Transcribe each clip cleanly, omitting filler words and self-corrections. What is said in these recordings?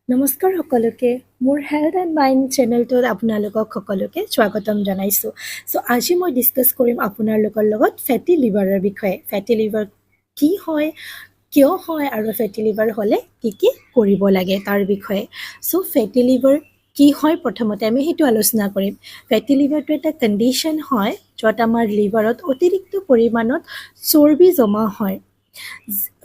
নমস্কাৰ সকলোকে, মোৰ হেল্থ এণ্ড মাইণ্ড চেনেলটোত আপোনালোকক সকলোকে স্বাগতম জনাইছোঁ। চ' আজি মই ডিছকাছ কৰিম আপোনালোকৰ লগত ফেটি লিভাৰৰ বিষয়ে। ফেটি লিভাৰ কি হয়, কিয় হয় আৰু ফেটি লিভাৰ হ'লে কি কি কৰিব লাগে তাৰ বিষয়ে। চ' ফেটি লিভাৰ কি হয়, প্ৰথমতে আমি সেইটো আলোচনা কৰিম। ফেটি লিভাৰটো এটা কণ্ডিশ্যন হয়, য'ত আমাৰ লিভাৰত অতিৰিক্ত পৰিমাণত চৰ্বি জমা হয়।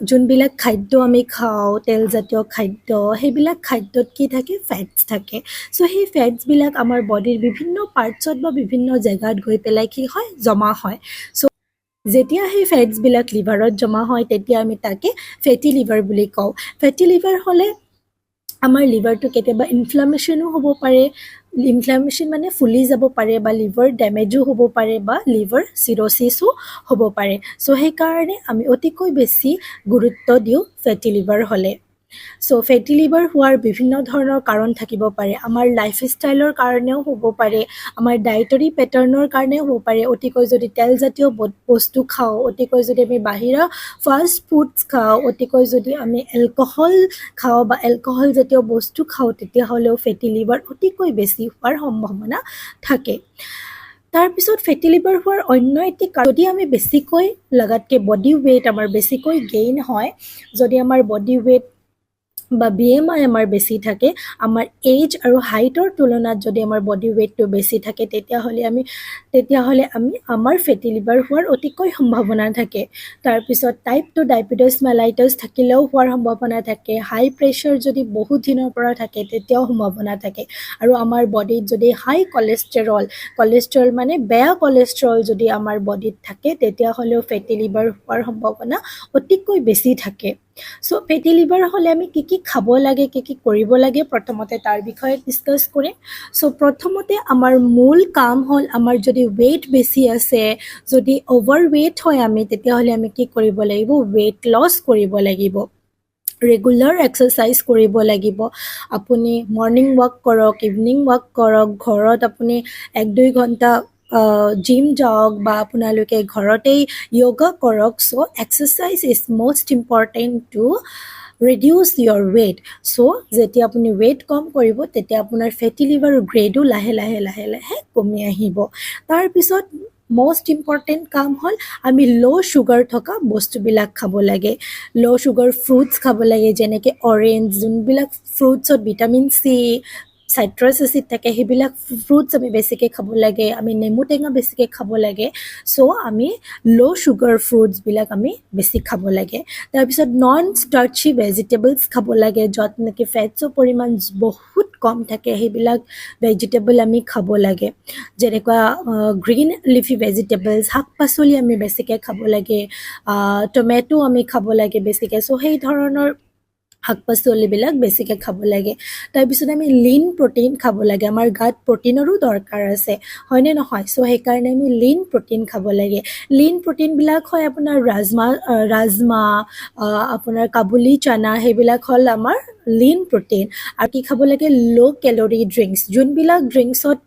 যোনবিলাক খাদ্য আমি খাওঁ, তেলজাতীয় খাদ্য, সেইবিলাক খাদ্যত কি থাকে? ফেটছ থাকে। চ' সেই ফেটছবিলাক আমাৰ বডিৰ বিভিন্ন পাৰ্টছত বা বিভিন্ন জেগাত গৈ পেলাই কি হয়? জমা হয়। চ' যেতিয়া সেই ফেটছবিলাক লিভাৰত জমা হয়, তেতিয়া আমি তাকে ফেটি লিভাৰ বুলি কওঁ। ফেটি লিভাৰ হ'লে আমাৰ লিভাৰটো কেতিয়াবা ইনফ্লামেশ্যনো হ'ব পাৰে। ইনফ্লামেশ্যন মানে ফুলি যাব পাৰে বা লিভাৰ ডেমেজো হ'ব পাৰে বা লিভাৰ চিৰ'চিছো হ'ব পাৰে। চ' সেইকাৰণে আমি অতিকৈ বেছি গুৰুত্ব দিওঁ ফেটি লিভাৰ হ'লে। চ' ফেটি লিভাৰ হোৱাৰ বিভিন্ন ধৰণৰ কাৰণ থাকিব পাৰে। আমাৰ লাইফ ষ্টাইলৰ কাৰণেও হ'ব পাৰে, আমাৰ ডায়েটৰী পেটাৰ্ণৰ কাৰণেও হ'ব পাৰে। অতিকৈ যদি তেলজাতীয় বস্তু খাওঁ, অতিকৈ যদি আমি বাহিৰা ফাষ্ট ফুডছ খাওঁ, অতিকৈ যদি আমি এলকহল খাওঁ বা এলকহলজাতীয় বস্তু খাওঁ, তেতিয়াহ'লেও ফেটি লিভাৰ অতিকৈ বেছি হোৱাৰ সম্ভাৱনা থাকে। তাৰপিছত ফেটি লিভাৰ হোৱাৰ অন্য এটি কাৰণ, যদি আমি বেছিকৈ লগাতকৈ বডি ৱেইট আমাৰ বেছিকৈ গেইন হয়, যদি আমাৰ বডি ৱেইট বা বিএমআই আমাৰ বেছি থাকে, আমাৰ এইজ আৰু হাইটৰ তুলনাত যদি আমাৰ বডি ৱেইটটো বেছি থাকে, তেতিয়াহ'লে আমি আমাৰ ফেটি লিভাৰ হোৱাৰ অতিকৈ সম্ভাৱনা থাকে। তাৰপিছত টাইপ 2 ডায়েবেটিছ মেলাইটাছ থাকিলেও হোৱাৰ সম্ভাৱনা থাকে। হাই প্ৰেছাৰ যদি বহুত দিনৰ পৰা থাকে, তেতিয়াও সম্ভাৱনা থাকে। আৰু আমাৰ বডিত যদি হাই কলেষ্ট্ৰল, কলেষ্ট্ৰল মানে বেয়া কলেষ্ট্ৰল যদি আমাৰ বডিত থাকে, তেতিয়াহ'লেও ফেটি লিভাৰ হোৱাৰ সম্ভাৱনা অতিকৈ বেছি থাকে। চ' ফেটি লিভাৰ হ'লে আমি কি কি খাব লাগে, কি কি কৰিব লাগে, প্ৰথমতে তাৰ বিষয়ে ডিছকাছ কৰিম। চ' প্ৰথমতে আমাৰ মূল কাম হ'ল, আমাৰ যদি ৱেইট বেছি আছে, যদি অভাৰ ৱেইট হয় আমি, তেতিয়াহ'লে আমি কি কৰিব লাগিব? ৱেইট লছ কৰিব লাগিব, ৰেগুলাৰ এক্সাৰচাইজ কৰিব লাগিব। আপুনি মৰ্ণিং ৱাক কৰক, ইভিনিং ৱাক কৰক, ঘৰত আপুনি 1-2 ঘণ্টা জিম যাওক বা আপোনালোকে ঘৰতেই য়োগা কৰক। So exercise is most important to reduce your weight. So যেতিয়া আপুনি ৱেইট কম কৰিব, তেতিয়া আপোনাৰ ফেটি লিভাৰ গ্ৰেডো লাহে লাহে লাহে লাহে কমি আহিব। তাৰপিছত মষ্ট ইম্পৰ্টেণ্ট কাম হ'ল, আমি ল' চুগাৰ থকা বস্তুবিলাক খাব লাগে। ল' চুগাৰ ফ্ৰুটছ খাব লাগে, যেনেকৈ অৰেঞ্জ, যোনবিলাক ফ্ৰুটছত ভিটামিন চি, চাইট্ৰাছ এচিড থাকে, সেইবিলাক ফ্ৰুটছ আমি বেছিকৈ খাব লাগে। আমি নেমু টেঙা বেছিকৈ খাব লাগে। চ' আমি ল' চুগাৰ ফ্ৰুটছবিলাক আমি বেছি খাব লাগে। তাৰপিছত নন ষ্টাৰ্চি ভেজিটেবলছ খাব লাগে, য'ত নেকি ফেটছৰ পৰিমাণ বহুত কম থাকে, সেইবিলাক ভেজিটেবল আমি খাব লাগে। যেনেকুৱা গ্ৰীণ লিফি ভেজিটেবলছ, শাক পাচলি আমি বেছিকৈ খাব লাগে, টমেট' আমি খাব লাগে বেছিকৈ। চ' সেই ধৰণৰ শাক পাচলিবিলাক বেছিকৈ খাব লাগে। তাৰপিছত আমি লিন প্ৰটিন খাব লাগে। আমাৰ গাত প্ৰটিনৰো দৰকাৰ আছে, হয়নে নহয়? চ' সেইকাৰণে আমি লিন প্ৰটিন খাব লাগে। লিন প্ৰটিনবিলাক হয় আপোনাৰ ৰাজমা, আপোনাৰ কাবুলি চানা, সেইবিলাক হ'ল আমাৰ লিন প্ৰটিন। আৰু কি খাব লাগে? ল' কেলৰি ড্ৰিংকছ, যোনবিলাক ড্ৰিংকছত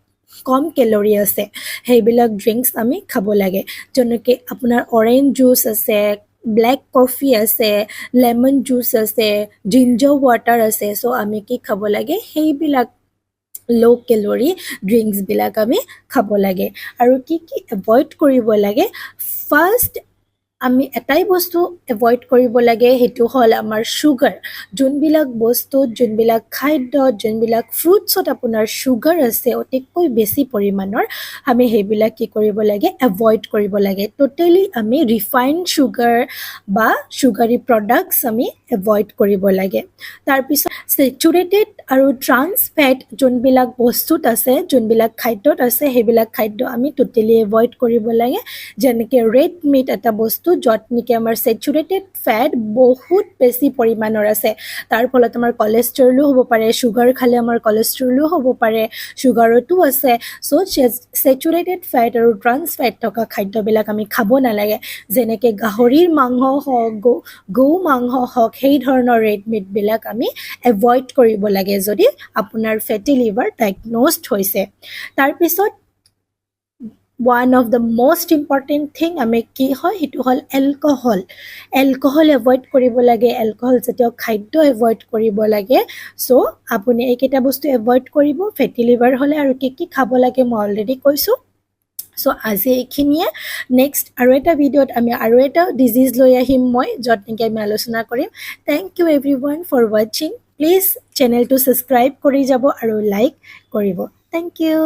কম কেলৰি আছে, সেইবিলাক ড্ৰিংকছ আমি খাব লাগে। যেনেকৈ আপোনাৰ অৰেঞ্জ জুচ আছে, ব্লেক কফি আছে, লেমন জুচ আছে, জিঞ্জাৰ ৱাটাৰ আছে। চ' আমি কি খাব লাগে? সেইবিলাক ল' কেলৰি ড্ৰিংকছবিলাক আমি খাব লাগে। আৰু কি কি এভইড কৰিব লাগে? ফাৰ্ষ্ট আমি এটাই বস্তু এভইড কৰিব লাগে, সেইটো হ'ল আমাৰ চুগাৰ। যোনবিলাক বস্তুত, যোনবিলাক খাদ্যত, যোনবিলাক ফ্ৰুটছত আপোনাৰ চুগাৰ আছে অতিকৈ বেছি পৰিমাণৰ, আমি সেইবিলাক কি কৰিব লাগে? এভইড কৰিব লাগে। ট'টেলি আমি ৰিফাইন চুগাৰ বা চুগাৰী প্ৰডাক্টছ আমি এভইড কৰিব লাগে। তাৰপিছত চেচুৰেটেড আৰু ট্ৰান্স ফেট যোনবিলাক বস্তুত আছে, যোনবিলাক খাদ্যত আছে, সেইবিলাক খাদ্য আমি ট'টেলি এভইড কৰিব লাগে। যেনেকৈ ৰেড মিট এটা বস্তু, য'ত নেকি আমাৰ চেচুৰেটেড ফেট বহুত বেছি পৰিমাণৰ আছে। তাৰ ফলত আমাৰ কলেষ্ট্ৰলো হ'ব পাৰে। চুগাৰ খালে আমাৰ কলেষ্ট্ৰলো হ'ব পাৰে, চুগাৰতো আছে। চ' চেচুৰেটেড ফেট আৰু ট্ৰান্স ফেট থকা খাদ্যবিলাক আমি খাব নালাগে। যেনেকৈ গাহৰিৰ মাংস হওক, গৌ মাংস হওক, সেই ধৰণৰ ৰেড মিটবিলাক আমি এভইড কৰিব লাগে, যদি আপোনাৰ ফেটি লিভাৰ ডায়েগন'জড হৈছে। তাৰপিছত One of the most important thing আমি কি হয়, সেইটো হ'ল এলকহল। এলকহল এভইড কৰিব লাগে, এলকহল জাতীয় খাদ্য এভইড কৰিব লাগে। চ' আপুনি এইকেইটা বস্তু এভইড কৰিব ফেটি লিভাৰ হ'লে। আৰু কি কি খাব লাগে মই অলৰেডি কৈছোঁ। চ' আজি এইখিনিয়ে। নেক্সট আৰু এটা ভিডিঅ'ত আমি আৰু এটা ডিজিজ লৈ আহিম মই, য'ত নেকি আমি আলোচনা কৰিম। Thank you everyone for watching. Please চেনেলটো ছাবস্ক্ৰাইব কৰি যাব আৰু লাইক কৰিব। Thank you.